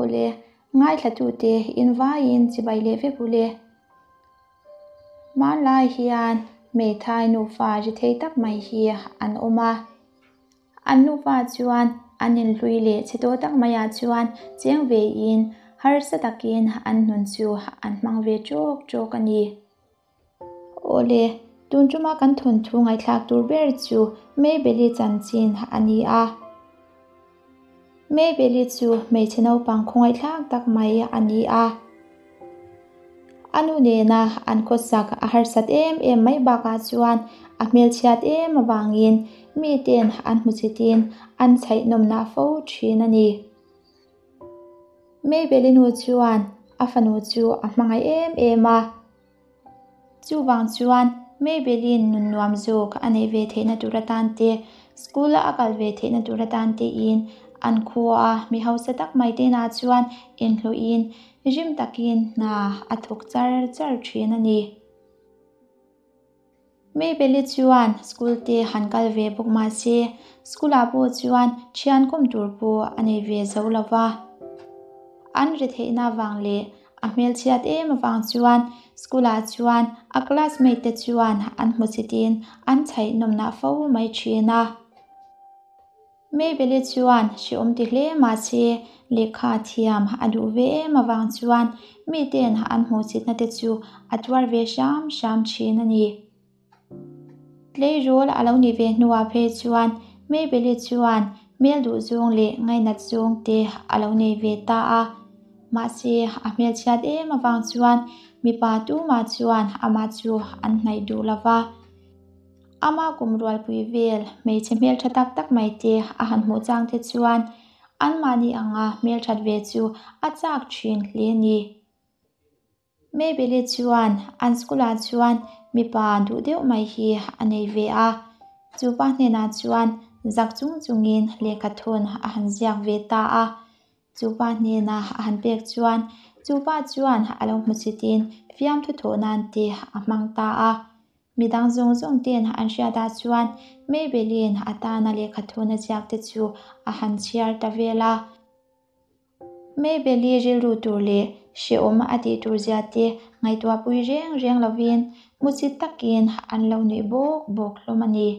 Awle, ngaithlatute in vaiin chibai leh vek ule. Hmanlai hian hmeithai nufa ri thei tak mai hi an awm a. An nufa chuan an inhlui leh chhe tawh tak maiah chuan cheng vein harsa takin an hnun chu an hmang ve ṭawk ṭawk a ni. Awle, tun ṭuma kan thawnthu ngaihthlak tur ber chu Maybelli chanchin a ni a. Maybelli chu hmeichhe naupang khawngaihthlak tak mai a ni a. A nu nena an khawsak a harsat em em mai bakah chuan a hmelchhiat em avangin miten an hmuchitin an chhaihnawmnah fo thin a ni. Maybelli nu chuan a fanu chu a hmangaih em em a. Chuvang chuan Maybelline nun nuam zawk a neih ve theihna tur atan te, school a a kal ve theihna tur atan tein an khua mi hausa tak mai te inah chuan inhlawhin rim takin hna a thawk char char thin a ni. Maybelli chuan school te han kal ve bawk mah se, school ah pawh chuan thian kawm tur pawh a nei ve zo lo va. An ri theihna avang leh a hmelchhiat em avang chuan school ah chuan a classmate te chuan an hmuchitin an chhaih nawmnah fo mai thin a. Maybelli chuan hrehawm ti hle mah se lehkha thiam a duh ve em avang chuan miten an hmuhchitna te chu a tuar ve hram hram thin a ni. Tleirawl a lo nih ve hnuah phei chuan Maybelli chuan hmel duh zawng leh ngainat zawng te a lo nei ve ta a. Mahse a hmelchhiat em avang chuan mipa tumah chuan amah chu an hnaih duh lova. Ama kum rualpui vel hmeichhe hmeltha tak tak mai te a han hmuh chang te chuan anmahni anga hmelthat ve chu a chak thin hle a ni. Maybelli chuan an school ah chuan mipa duh deuh mai hi a nei ve a, chu pa hnenah chuan zak chung chungin lehkha thawn a han ziak ve ta a. Chu pa hnena a han pek chuan chu pa chuan a lo hmu chitin fiamthu thawh nan te a hmang ta a. Midang zawng zawng ten an hriatah chuan Maybelline a tana lehkha thuna ziak te chu a han chhiar ta vel a. Maybelli rilru tur leh hrehawm a tih tur zia te ngaihtuahpui reng reng lovin hmusit takin an lo nuih bawk bawk hlawm a ni.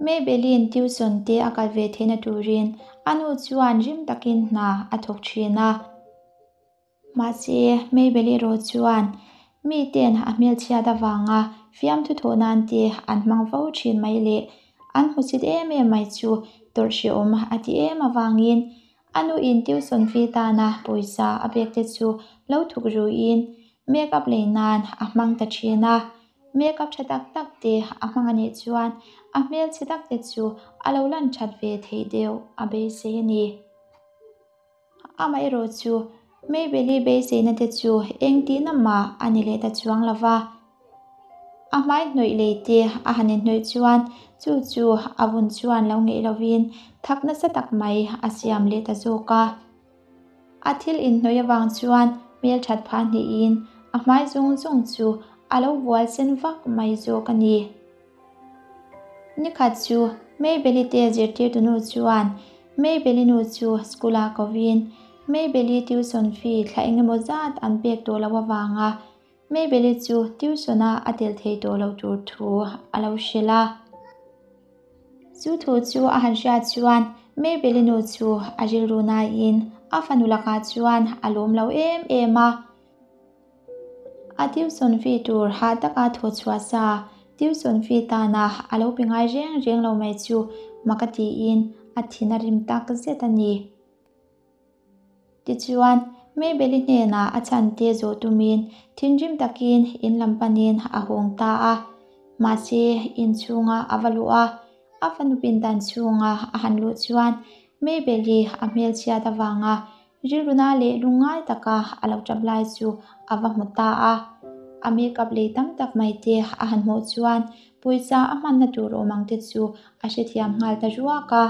Maybelline tuition te a kal ve theihna turin a nu chuan rim takin hna a thawk thin a. Mahse, Maybelli erawh chuan miten a hmelchhiat avanga fiamthu thawh nan te an hmang fo thin mai leh an hmusit em em mai chu tawrh hrehawm a ti em avangin a nuin tuition fee tana pawisa a pek te chu lo thuk ruiin make-up lei nan a hmang ta thin a. Make-up tha tak tak te a hmang anih chuan a hmelchhe tak te chu a lo lan that ve theih deuh a beisei a ni. Amaherawh chu Maybelli beiseina te chu eng tihna mah a ni leh ta chuang lo va. A hmai hnawih lei te a han inhnawih chuan chu chu a vun chuan lo ngeih lovin thak nasa tak mai a siam leh ta zawk a. A thil inhnawih avang chuan hmelthat phah hnihin a hmai zawng zawng chu a lo vual sen vak mai zawk a ni. Nikhat chu Maybelli te zirtirtu nu chuan Maybelli nu chu school ah kovin Maybelli tuition fee thla engemaw zat an pek tawh loh avanga Maybelli chu tuition a a tel thei tawh loh tur thu a lo hrilh a. Chu thu chu a han hriat chuan Maybelli nu chu a rilru naiin a fanu lakah chuan a lawm lo em em a. A tuition fee tur hah taka thaw chhuah sa, tuition fee tana a lo pe ngai reng reng lo mai chu mak a tiin a thin a rim tak zet a ni. Tichuan, Maybelli hnenah a chhan te zawh tumin thinrim takin in lam panin a hawng ta a. Mahse, inchhunga a va luh a, a fanu pindan chhunga a han luh chuan Maybelli a hmelchhiat avanga Rilruna leh lungngai taka a lo tap lai chu a va hmu ta a. A makeup lei tam tak mai te a han hmuh chuan pawisa a hmanna tur awm ang te chu a hrethiam nghal ta ruak a.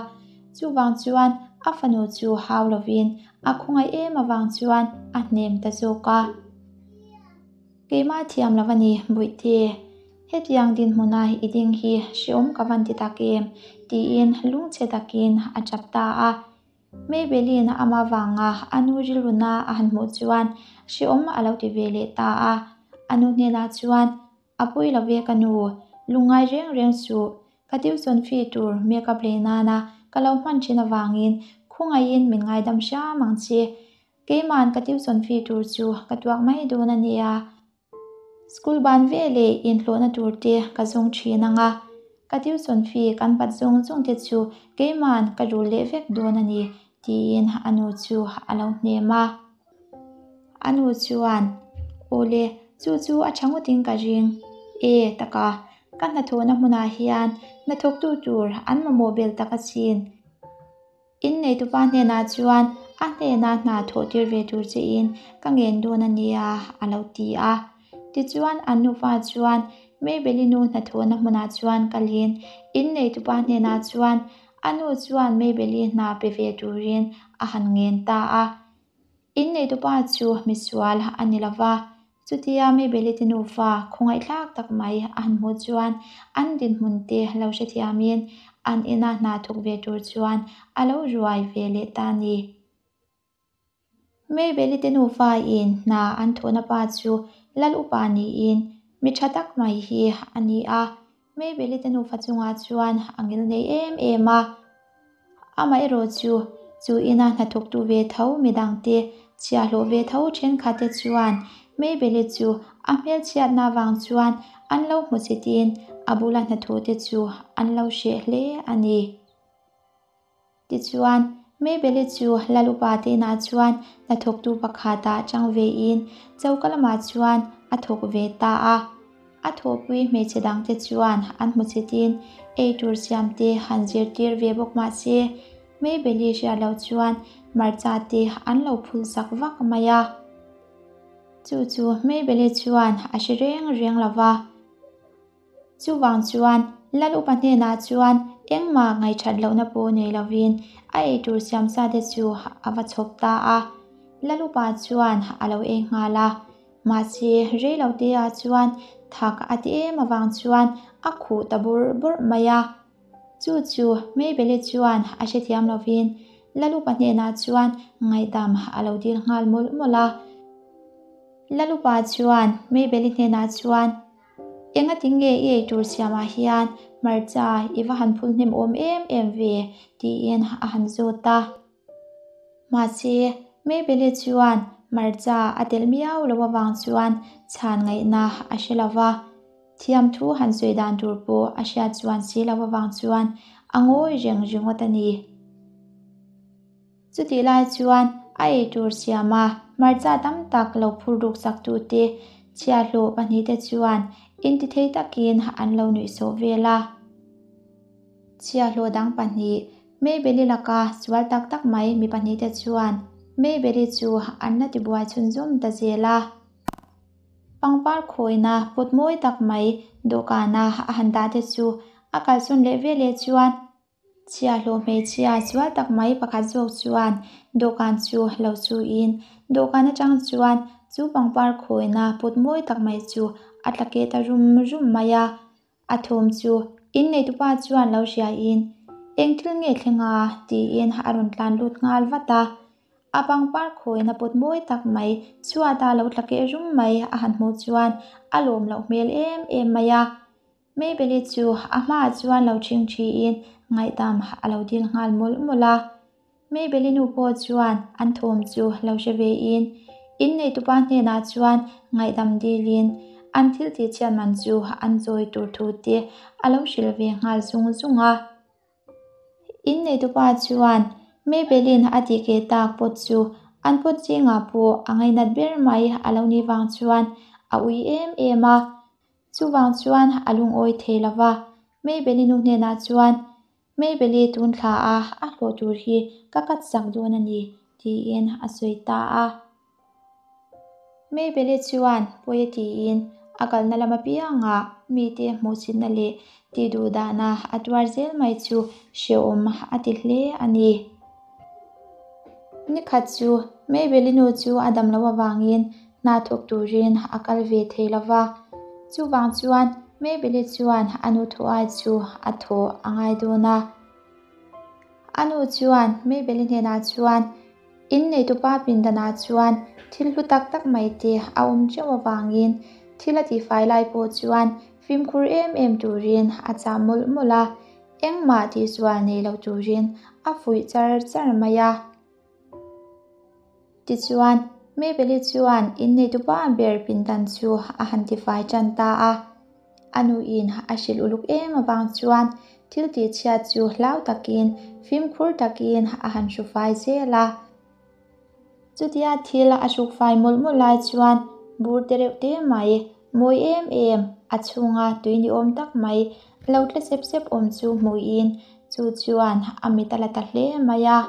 Chuvang chuan a fanu chu hau lovin a khawngaih em avang chuan a hnem ta zawk a. Keimah thiam lo a ni, Bawihte. Hetiang dinhmuna i ding hi hrehawm ka van ti tak em? tiin lungchhe takin a tap ta a. Maybelline amah vanga a nu rilruna a han hmuh chuan hrehawm a lo ti ve leh ta a. A nu hnenah chuan, A pawi lo ve ka nu, lungngai reng reng suh. Ka tuition fee tur makeup lei nana ka lo hman thin avangin khawngaihin min ngaidam hram ang che. Keiman ka tuition fee tur chu ka tuak mai dawn a nia. School ban veleh inhlawhna tur te ka zawng thin ang a, ka tuition fee kan pat zawng zawng te chu keiman ka rul leh vek dawn a ni, tiin a nu chu a lo hnem a. A nu chuan, Awle, chu chu a tha ngawtin ka ring. E, taka, ka hnathawhna hmunah hian hnathawktu tur an mamawh bel tak asin. Inneitupa hnenah chuan a hnena hna thawh tir ve tur chein ka ngen dawn a nia, a lo ti a. Tichuan an nufa chuan Maybelline nu hnathawhna hmunah chuan kalin inneitupa hnenah chuan a nu chuan Maybelline hna pe ve turin a han ngen ta a. Inneitupa chu misual a ni lova, Chutia Maybelline nufa khawngaihthlak tak mai a han hmuh chuan an dinhmun te lo hrethiamin an ina hna thawk ve tur chuan a lo ruai ve leh ta a ni. Maybelline nufa in hna an thawhna pa chu Lal upa niin mi tha tak mai hi a ni a. Maybelline nufa chungah chuan a ngil nei em em a. Amaherawh chu, chu ina hnathawktu ve tho midangte chhiahhlawh ve tho thenkhatte chuan Maybelline chu a hmelchhiatna avang chuan an lo hmu chitin a bula hnathawhte chu an lo hreh hle a ni. Tichuan, Maybelline chu Lal upa te inah chuan hnathawktu pakhatah chang vein choka lamah chuan a thawk ve ta a. A thawhpui hmeichhe dangte chuan an hmu chitin ei tur siamte han zirtir ve bawk mah se, Maybelline hriat loh chuan hmarcha te an lo phul sak vak mai a. Chu chu Maybelline chuan a hre reng reng lo va. Chuvang chuan Lal upa hnenah chuan engmah ngaihṭhat lohna pawh nei lovin a eitur siamsa te chu a va chhawp ta a. Lal upa chuan a lo ei nghal a. Mahse rei lo te ah chuan thak a ti em avang chuan a khuh ta bawrh bawrh mai a. Chu chu Maybelle chuan a hrethiam lovin Lalupa hnenah chuan ngaihdam a lo dil nghal mawlh mawlh a. Lalupa chuan Maybelle hnenah chuan, Engati nge i eitur siamah hian hmarcha i va han phul hnem awm em em ve? tiin a han zawt a. Mahse, Maybelle chuan hmarcha a telh miau lo avang chuan chhan ngaihna a hre lo va. Thiamthu han sawi dan tur pawh a hriat chuan si lo avang chuan a ngawi reng ringawt a ni. Chutih lai chuan a eitur siama hmarcha tam tak lo phur ruk saktute chhiahhlawh pahnihte chuan intithei takin an lo nuihsawh vel a. Chhiahhlawh dang pahnih Maybelline laka sual tak tak mai mi pahnihte chuan Maybelline chu an la tibuai chhunzawm ta zel a. Pangpar khawina put mawi tak mai dawhkana a han dah te chu a kalsawn leh veleh chuan Chhiahhlawh hmeichhia sual tak mai pakhat zawk chuan dawhkan chu lo chuin dawhkan atang chuan chu pangpar khawina put mawi tak mai chu a tla keh ta rum rum mai a. A thawm chu inneitupa chuan lo hriain, Eng thil nge thleng a? tiin a rawn tlan lut nghal vat a. A pangpar khawina put mawi tak mai chhuata lo tla keh rum mai a han hmuh chuan a lawm loh hmel em em mai a. Maybelline chu a hmaah chuan lo ṭhing ṭhiin ngaihdam a lo dil nghal mawlh mawlh a. Maybelline nu pawh chuan an thawm chu lo hre vein inneitupa hnenah chuan ngaihdam dilin an thil tihchhiat man chu an chawi tur thu te a lo hrilh ve nghal zung zung a. Inneitupa chuan Maybelline a tih keh tak pawt chu an pawt zingah pawh a ngainat ber mai a lo nih vang chuan a ui em em a. Chuvang chuan a lungawi thei lo va, Maybelline nu hnenah chuan, Maybelline tun thla a a hlawh tur hi ka cut sak dawn a ni, tiin a sawi ta a. Maybelline chuan pawi a tiin a kalna lam apiangah mite hmuhchhinna leh tih duh dahna a tuar zel mai chu hrehawm a ti hle a ni. Nikhat chu Maybelline nu chu a dam loh avangin hna thawk turin a kal ve thei lo va, chuvang chuan Maybelline chuan a nu thu ai chu a thawh a ngai dawn a. A nu chuan Mabel-i hnenah chuan in neitupa pindanah chuan thil hlu tak tak mai te a awm teuh avangin thil a tihfai lai pawh chuan fimkhur em em turin a chah mawlh mawlh a, engmah tihsual nei lo turin a fuih char char mai a. Tichuan, Mabel-i chuan inneitupa ber pindan chu a han tifai tan ta a. A nuin a hrilh uluk em avang chuan thil tihchhiat chu hlau takin, fimkhur takin a han hrufai zel a. Chutia thil a hrukfai mawlh mawlh lai chuan bur te reuh te mai, mawi em em, a chhunga tui ni awm tak mai lo tle sep sep awm chu hmuhin chu chuan a mit a la ta hle mai a.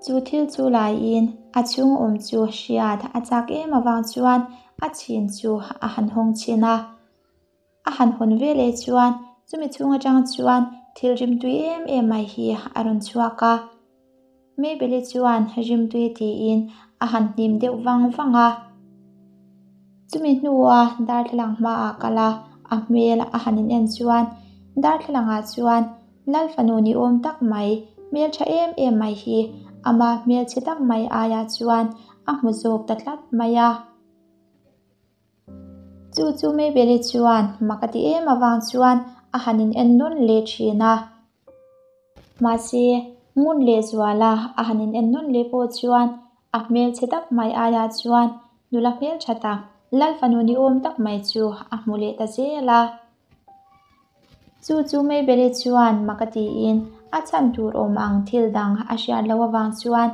Chu thil chu laiin a chhung awm chu hriat a chak em avang chuan a chhin chu a han hawng chhin a. A han hawn ve leh chuan chumi chhung atang chuan thil rimtui em em mai hi a rawn chhuak a. Mabel-i chuan rimtui tiin a han hnim deuh vang vang a. Chumi hnua darthlalang hmaah kal a, a hmel a han in en chuan darthlalangah chuan Lal fanu ni awm tak mai, hmeltha em em mai hi ama hmelchhe tak mai aiah chuan a hmu zawk ta tlat mai a. Chu chu Mabel-i chuan mak a ti em avang chuan a han in en nawn leh thin a. Mahse, ngun leh zuala a han in en nawn leh pawh chuan a hmelchhe tak mai aiah chuan nula hmeltha tak, Lal fanu ni awm tak mai chu a hmu leh ta zel a. Chu chu Mabel-i chuan mak a tiin a chhan tur awm ang thil dang a hriat loh avang chuan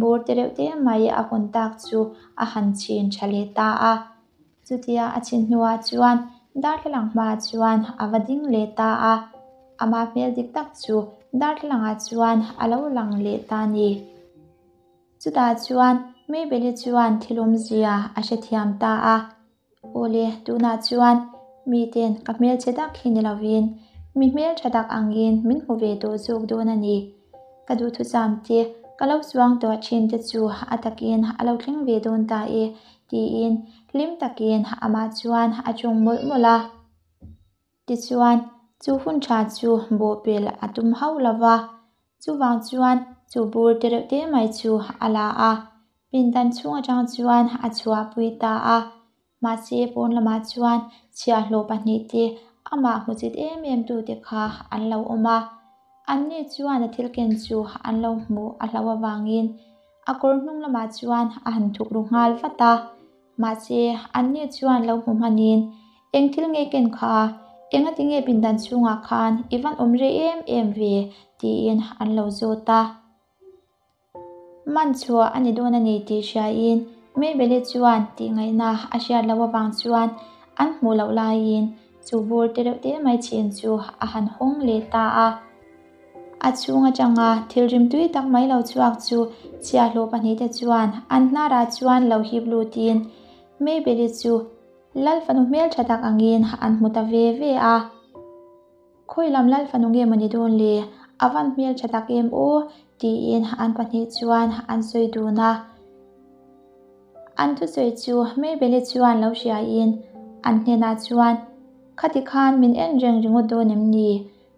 bur te reuh te mai a hawn tak chu a han chhin tha leh ta a. Chutia a chhin hnuah chuan darthlalang hmaah chuan a va ding leh ta a, ama hmel dik tak chu darthlalangah chuan a lo lang leh ta a ni. Chutah chuan Mabel-i chuan thil awmzia a hrethiam ta a. Awle, tunah chuan miten ka hmelchhe tak hi ni lovin mi hmeltha tak angin min hmu ve tawh zawk dawn a ni. Ka duhthusam te, ka lo suang tawh thin te chu a takin a lo thleng ve dawn ta e, tiin hlim takin amah chuan a tawng mawlh mawlh a. Tichuan, chu hun tha chu bawhpelh a tum hauh lo va, chuvang chuan chu bur te reuh te mai chu a la a, pindan chhung atang chuan a chhuahpui ta a. Mahse, pawn lamah chuan chhiahhlawh pahnihte amah hmuchit em em tute kha an lo awm a. Anni chuan a thil ken chu an lo hmuh a hlauh avangin a kawr hnung lamah chuan a han thuk ru nghal vat a. Mahse, anni chuan lo hmu hmanin, Eng thil nge ken kha? Engati nge pindan chhungah khan i van awm rei em em ve? tiin an lo zawt a. Man chhuah a ni dawn a ni tih hriain Mabel-i chuan tihngaihna a hriat loh avang chuan an hmuh loh laiin chu bur te reuh te mai chin chu a han hawng leh ta a. A chhung atanga thil rimtui tak mai lo chhuak chu chhiahhlawh pahnihte chuan an hnarah chuan lo hip lutin Mabel-i chu Lal fanu hmeltha tak angin an hmu ta ve ve a. Khawi lam Lal fanu nge maw ni dawn le? A van hmeltha tak em aw? tiin an pahnih chuan an sawi dun a. An thusawi chu Mabel-i chuan lo hriain an hnenah chuan, Khati khan min en reng ringawt dawn em ni?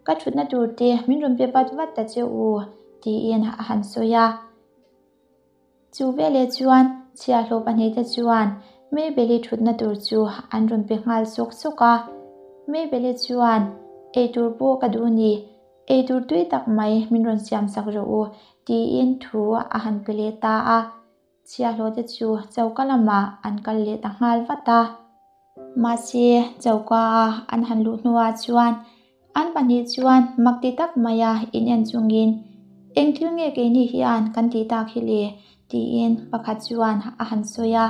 Ka thutna tur te min rawn pe vat vat ta che u, tiin a han sawi a. Chu veleh chuan chhiahhlawh pahnihte chuan Mabel-i thutna tur chu an rawn pe nghal sawk sawk a. Mabel-i chuan, Eitur pawh ka duh ni, eitur tui tak mai min rawn siamsak rawh u, tiin thu a han pe leh ta a. Chhiahhlawhte chu choka lamah an kal leh ta nghal vat a. Mahse, choka a an han luh hnuah chuan an pahnih chuan mak ti tak maia inen chungin, Eng thil nge keini hian kan tih tak hi le? tiin pakhat chuan a han sawi a.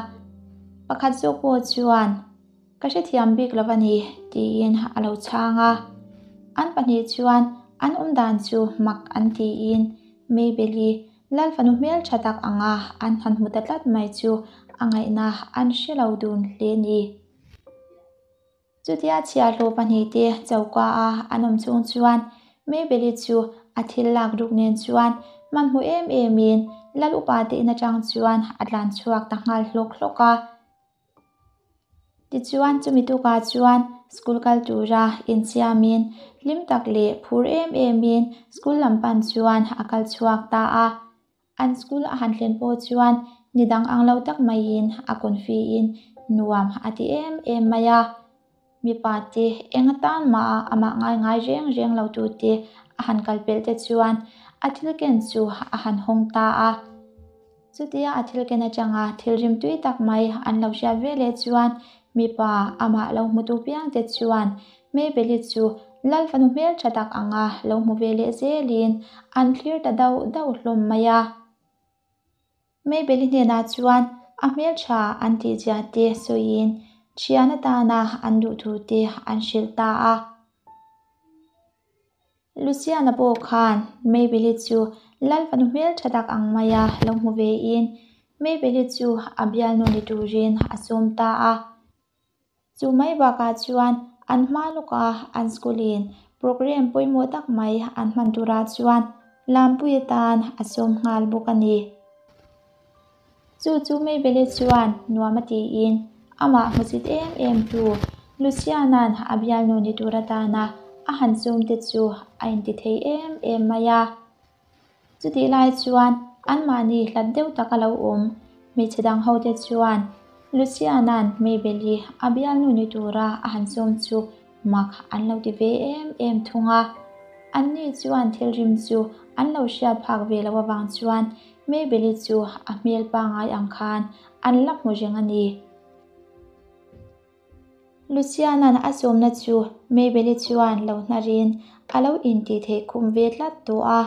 Pakhat zawk pawh chuan, Ka hrethiam bik lo a ni, tiin a lo chhang a. An pahnih chuan an awmdan chu mak an tiin Mabel-i Lal fanu hmeltha tak anga an han hmu ta tlat mai chu a ngaihna an hre lo dun hle ni. Chutia chhiahhlawh pahnihte choka a an awm chung chuan Mabel-i chu a thil lak ruk nen chuan hmanhmawh em emin Lal upa te in atang chuan a tlan chhuak ta nghal hlawk hlawk a. Tichuan chumi tukah chuan school kal tura insiamin hlim tak leh phur em emin school lam pan chuan a kal chhuak ta a. An school a han thlen pawh chuan ni dang ang lo tak maiin a confi in nuam a ti em em mai a. Mipa te eng atan mah a amah ngai ngai reng reng lo tute a han kal pelh te chuan a thil ken chu a han hawng ta a. Chutia a thil ken atanga thil rim tui tak mai an lo hriat ve leh chuan mipa amah lo hmutu piang te chuan Mabel-i chu Lal fanu hmel tha tak anga lo hmu ve leh zelin an thlir ta dauh dauh hlawm mai a. Mabel-i hnenah chuan a hmel tha an tih zia te sawiin thian atana an duh thu te an hrilh ta a. Luciana pawh khan Mabel-i chu Lal fanu hmel tha tak ang maia lo hmu vein Mabel-i chu a bialnu ni turin a sawm ta a. Chu mai bakah chuan an hma lawka an school in programme pawimawh tak mai an hman turah chuan Lampui atan a sawm nghal bawk a ni. Chu chu Mabel-i chuan nuam a tiin amah hmusit em em tu Luciana'n a bialnu ni tur atana a han sawm te chu a inti thei em em mai a. Chutih lai chuan anmahni hlat deuh taka lo awm hmeichhe dang ho te chuan Luciana'n Mabel-i a bialnu ni tura a han sawm chu mak an lo ti ve em em thung a. Anni chuan thil rim chu an lo hriat phak ve loh avang chuan Mabel-i chu a hmel pangai ang khan an la hmu reng a ni. Luciana'n a sawmna chu Mabel-i chuan lo hnarin a lo intih theih khum ve tlat tawh a.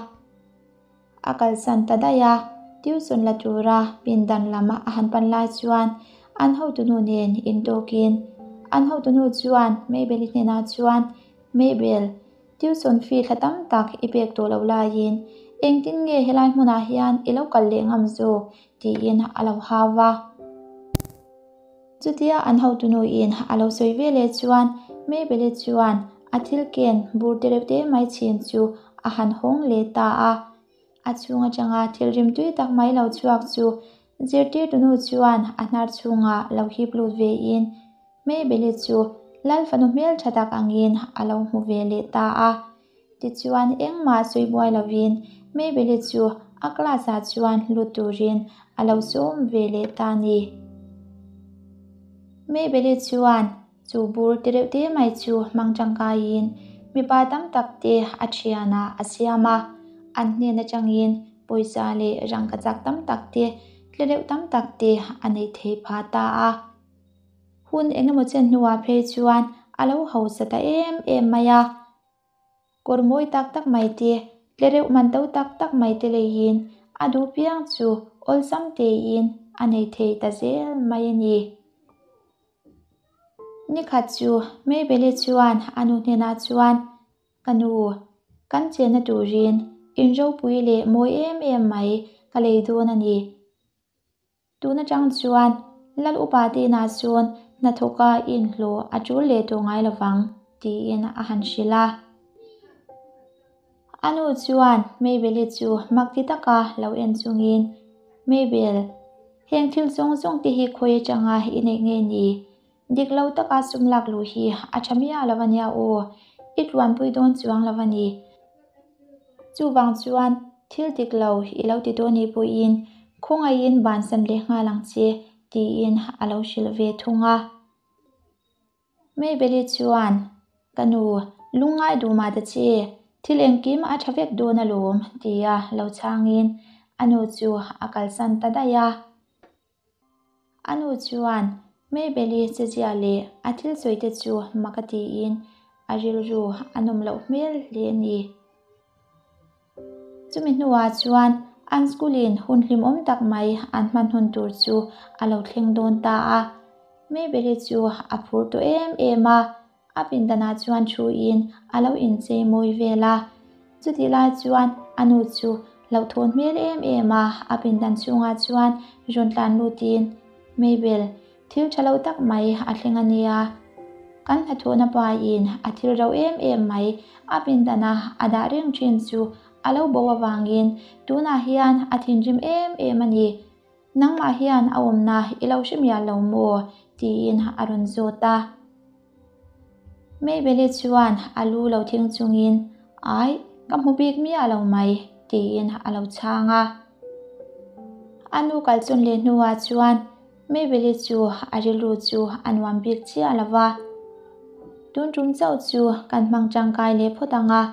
A kalsan ta daih a, tuition la tura pindan lam a han pan lai chuan an hotunu nen intawkin an hotunu chuan Mabel-i hnenah chuan, Mabel, tuition fee thla tam tak i pek tawh loh laiin engtin nge helai hmunah hian i lo kal leh ngam zawk? tiin a lo hau va. Chutia an hotunuin a lo sawi ve leh chuan Mabel-i chuan a thil ken bur te reuh te mai chhin chu a han hawng leh ta a. A chhung atanga thil rim tui tak mai lo chhuak chu zirtirtunu chuan a hnar chhungah lo hip lut vein Mabel-i chu Lal fanu hmel tha tak angin a lo hmu ve leh ta a. Tichuan engmah sawi buai lovin Mabel-i chu a class-ah chuan lut turin a lo sawm ve leh ta a ni. Mabel-i chuan chu bur ti reuh te mai chu hmang tangkaiin mipa tam tak te a thianah a siam a, an hnen atangin pawisa leh rangkachak tam tak te, tlereuh tam tak te a neih theih phah ta a. Hun engemaw chen hnuah phei chuan a lo hausa ta em em mai a. Kawr mawi tak tak mai te, tlereuh man to tak tak mai te leiin a duh piang chu awlsam tein a nei thei ta zel mai a ni. Nikhat chu Mabel-i chuan a nu hnenah chuan, Ka nu, kan chenna turin in ropui leh mawi em em mai ka lei dawn a ni. Tun atang chuan Lal upa te inah sawn hnathawka inhlawh a tul leh tawh ngai lovang, tiin a han hrilh a. A nu chuan Mabel-i chu mak ti taka lo en chungin, Mabel, heng thil zawng zawng te hi khawi atanga i neih nge ni? Dik lo taka sum lak luh hi a tha miah lo a nia aw, i tluanpui dawn chuang lo a ni. Chuvang chuan thil dik lo i lo ti dawn nih pawhin khawngaihin bansan leh nghal ang che tiin a lo hrilh ve thung a. Mabel-i chuan, Ka nu, lungngai duh mah ta che, thil engkim a tha vek dawn alawm tia lo chhangin a nu chu a kalsan ta daih a. A nu chuan Mabel-i chezia leh a thil sawi te chu mak a tiin a rilru a nawm loh hmel hle a ni. Chumi hnuah chuan an school in hun hlimawm tak mai an hman hun tur chu a lo thleng dawn ta a. Mabel-i chu a phur tawh em em a. A pindanah chuan thuin a lo inchei mawi vel a, chutih lai chuan a nu chu hlauhthawn hmel em em a, a pindan chhungah chuan rawn tlan lutin, Mabel, thil tha lo tak mai a thleng a nia. Kan hnathawhna pain a thil rauh em em mai a pindana a dah reng thin chu a lo bo avangin tunah hian a thinrim em em a ni. Nangmah hian a awmna i lo hre miah lo maw? Tiin a rawn zawt a. Mabel-i chuan a lu lo thing chungin, Aih, ka hmu bik miah lo mai, tiin a lo chhang a. A nu kal chun leh hnuah chuan Mabel-i chu a rilru chu a nuam bik chiah lo va. Tun tum chauh chu kan hmang tangkai leh phawt ang a.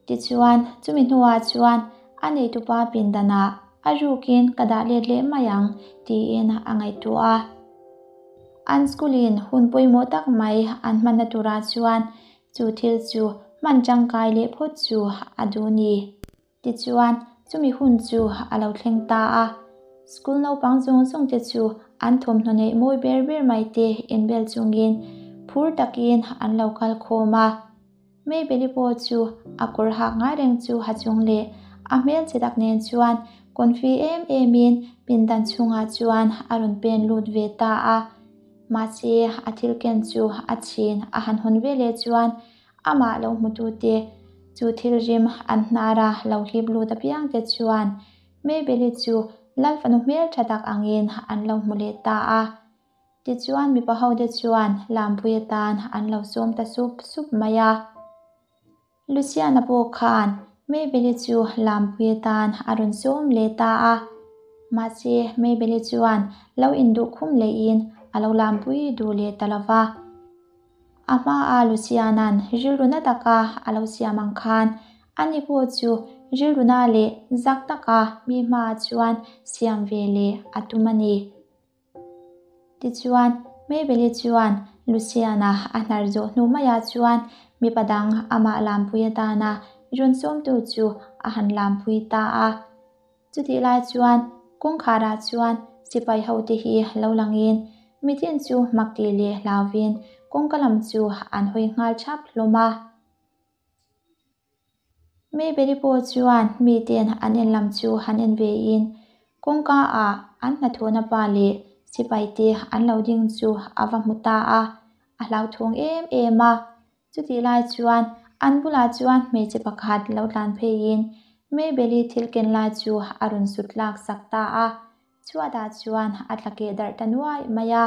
Tichuan, chumi hnuah chuan a neitupa pindanah a rukin ka dah let leh mai ang tiin a ngaihtuah a. An school-in hun pawimawh tak mai an hmanna turah chuan chu thil chu hman tangkai leh phawt chu a duh ni. Tichuan, chumi hun chu a lo thleng ta a. School naupang zawng zawng te chu an thawmhnaw neih mawi ber ber mai te inbel chungin phur takin an lo kal khawm a. Mabel-i pawh chu a kawr hak ngai reng chu ha chung leh a hmelchhe tak nen chuan confi em emin pindan chhungah chuan a rawn pen lut ve ta a. Mahse, a thil ken chu a chhin a han hawn ve leh chuan amah lo hmutute chu thil rim an hnara lo hlip lut apiangte chuan Mabel-i chu Lalfanu hmeltha tak angin an lo hmu leh ta a. Tichuan mipa hote chuan Lampui atan an lo sawm ta sup sup mai a. Luciana pawh khan Mabel-i chu Lampui atan a rawn sawm leh ta a. Mahse Mabel-i chuan lo induh khum lehin a lo Lampui duh leh ta lo va. A hmaa Luciana'n rilru na taka a lo siam ang khan ani pawh chu rilru na leh zak taka mi hmaah chuan siam ve leh a tum a ni. Tichuan, Mabel-i chuan Luciana a hnar zawh hnu maiah chuan mipa dang amah lampui atana rawn sawmtu chu a han lampui ta a. Chutih lai chuan kawngkharah chuan sipai hote hi lo langin mitin chu mak tih leh hlauvin kawngka lam chu an hawi nghal thap hlawm a. Mabel-i pawh chuan miten an en lam chu han en ve in kawngka ah an hnathawhna pa leh sipai te an lo ding chu a va hmu ta a, a hlauthawng em em a. Chutih lai chuan an bulah chuan hmeichhe pakhat lo tlan pheiin Mabel-i thil ken lai chu a rawn sut tlak sak ta a, chhuatah chuan a tla keh darh ta nuai mai a.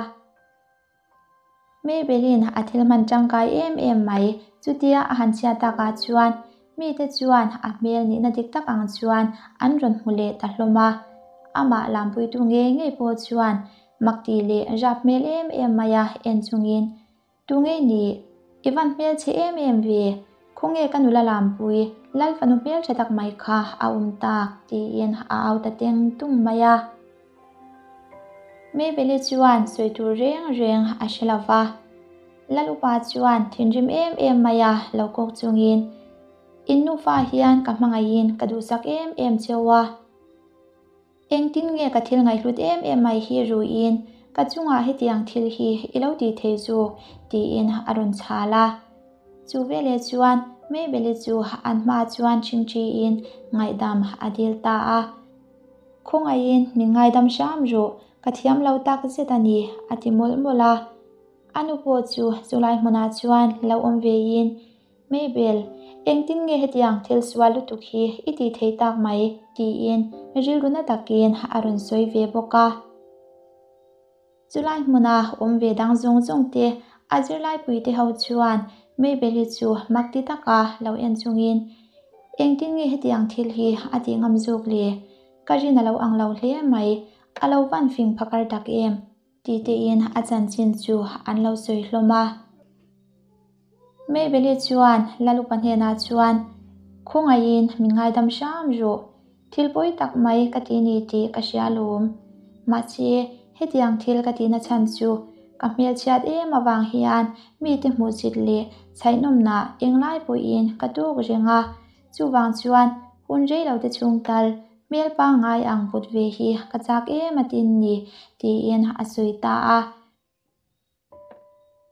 Maybelline a thil hman tangkai em em mai, chutia a han chhiat takah chuan mite chuan a hmel nihna dik tak ang chuan an rawn hmu leh ta hlawm a. Amah lampuitu ngei ngei pawh chuan makti leh rap hmel em em maia en chungin, Tu ngei ni? I van hmel chhe em em ve, khawnge ka nula lampui, Lal fanu hmel tha tak mai kha a awm tak, tiin a au ta teng tung mai a. Mabel-i chuan sawi tur reng reng a hre lo va. Lal upa chuan thinrim em em maia lo kawk chungin, In nufa hian ka hmangaihin ka duhsak em em cheu a. Engtin nge ka thil ngaihhlut em em mai hi ruiin ka chungah hetiang thil hi i lo tih thei zawk? tiin a rawn chhal a. Chu veleh chuan Mabel-i chu an hmaah chuan ṭhingṭhiin ngaihdam a dil ta a. Khawngaihin min ngaidam hram rawh, ka thiam lo tak zet a ni, a ti mawlh mawlh a. A nu pawh chu chulai hmunah chuan lo awm vein, Mabel, engtin nge hetiang thil sual lutuk hi i tih theih tak mai? tiin rilru na takin a rawn sawi ve bawk a. Chulai hmuna awm ve dang zawng zawng te a zirlaipuite ho chuan Mabel-i chu mak ti taka lo en chungin, Engtin nge hetiang thil hi a tih ngam zawk le? Ka rin a lo ang lo hle mai, a lo van fing phakar tak em? Ti tein a chanchin chu an lo sawi hlawm a. Mabel-i chuan Lalupa hnenah chuan, Khawngaihin min ngaidam hram rawh, thil pawi tak mai ka ti ni tih ka hria lawm. Mahse, hetiang thil ka tihna chhan chu ka hmelchhiat em avang hian mite hmuhsit leh chhaihnawmnah englai pawhin ka tuk reng a, chuvang chuan hun reilote chhung tal hmel pangngai ang put ve hi ka chak em a tin ni, tiin a sawi ta a.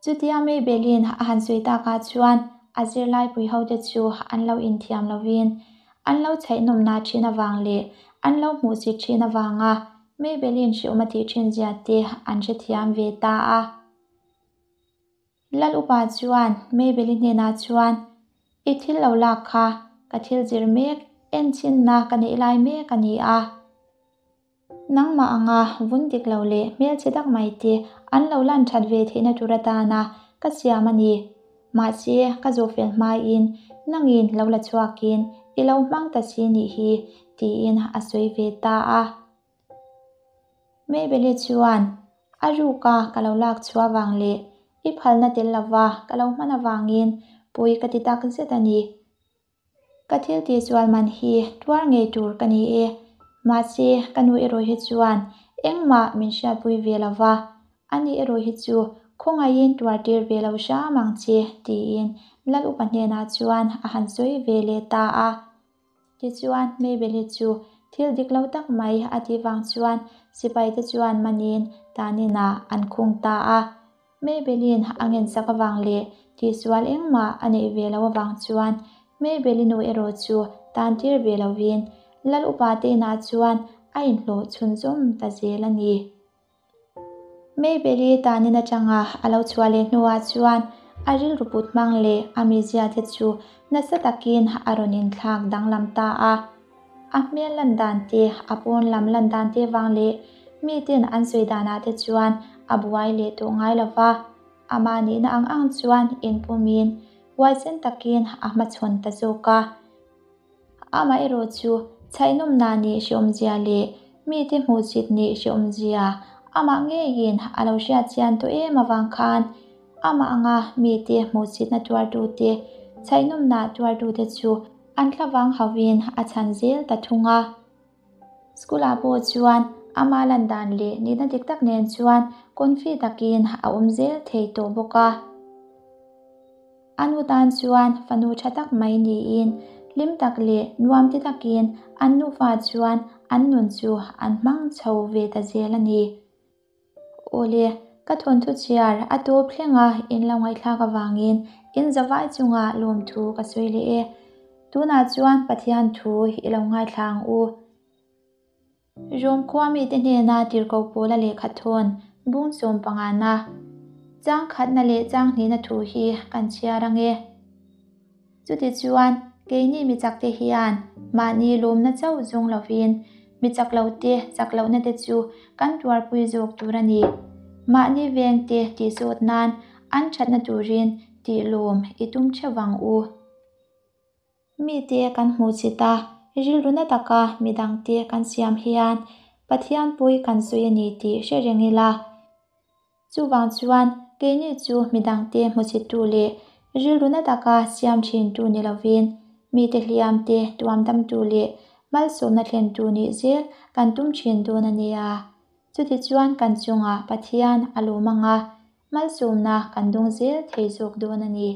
Chutia Maybelline a han sawi takah chuan a zirlaipui hote chu an lo inthiam lovin an lo chhaihnawmna thin avang leh an lo hmuhsit thin avanga Maybelline hriawm a tih thin zia te an hrethiam ve ta a. Lal upa chuan Maybelline hnenah chuan, I thil lo lak kha ka thil zir mek enchinna ka neih lai mek a ni a. Nangmah anga vun dik lo leh hmelchhe tak mai te an lo lan that ve theihna tur atana ka siam a ni. Mahse, ka zawh fel hmain nangin lo la chhuakin i lo hmang ta si nih hi, tiin a sawi ve ta a. Maybelle chuan, A ruka ka lo lak chhuah vang leh i phalna tel lova ka lo hman avangin pawi ka ti tak zet a ni. Ka thil tihsual man hi tuar ngei tur ka ni e. Mahse, ka nu erawh hi chuan engmah min hriatpui ve lo va, ani erawh hi chu khawngaihin tuartir ve lo hram ang che, tiin Lal upa hnenah chuan a han sawi ve leh ta a. Tichuan, Maybelle chu thil dik lo tak mai a tih vang chuan sipaite chuan manin taninah an khung ta a. Maybelline a ngensak avang leh tihsual engmah a neih ve loh avang chuan Maybelline nu erawh chu tan tir ve lovin Lal upa te inah chuan a inhlawh chhunzawm ta zel a ni. Maybelline tanin atanga a lo chhuah leh hnuah chuan a rilru put hmang leh a mizia te chu nasa takin a rawn inthlak danglam ta a. A hmel lan dan te, a pawn lam lan dan te vang leh miten an sawi danah te chuan a buai leh tawh ngai lo va. Amah nihna ang ang chuan inpumin huaisen takin a hmachhawn ta zawk a. Amaherawh chu chhaihnawmna nih hrehawmzia leh mite hmuhsit nih hrehawmzia amah ngeiin a lo hriatchian tawh em avang khan amah anga mite hmuhsitna tuartute, chhaihnawmna tuartute chu An thlavang hauhin a chhan zel ta thung a. School ah pawh chuan ama lan dan leh nihna dik tak nen chuan confi takin a awm zel thei tawh bawk a. A nu tan chuan fanu tha tak mai niin hlim tak leh nuam ti takin an nufa chuan an nun chu an hmang chho ve ta zel a ni. Awle, ka thawnthu chhiar a tawp thlenga in lo ngaihthlak avangin in zavai chunga lawmthu ka sawi leh e. Tunah chuan Pathian thu i lo ngaithla ang u. Rom khua mite hnena tirhkoh pawla lehkha thawn bung sawm pangana chang khatna leh chang hnihna thu hi kan chhiar ang e. Chutichuan, keini mi chakte hian mahni lawmna chauh zawng lovin mi chak lote chak lohna te chu kan tuarpui zawk tur a ni. Mahni vengte tihzawt nan an thatna turin tih lawm i tum theuh vang u. Mite kan hmuh chit a, rilru na taka midangte kan siam hian Pathian pawi kan sawi a ni tih hre reng ila. Chuvang chuan keini chu midangte hmuchittu leh rilru na taka siam thintu ni lovin mite hliamte tuamdamtu leh malsawmna thlentu nih zel kan tum thin dawn a nia. Chutichuan kan chungah Pathian a lawm ang a, malsawmna kan dawng zel thei zawk dawn a ni.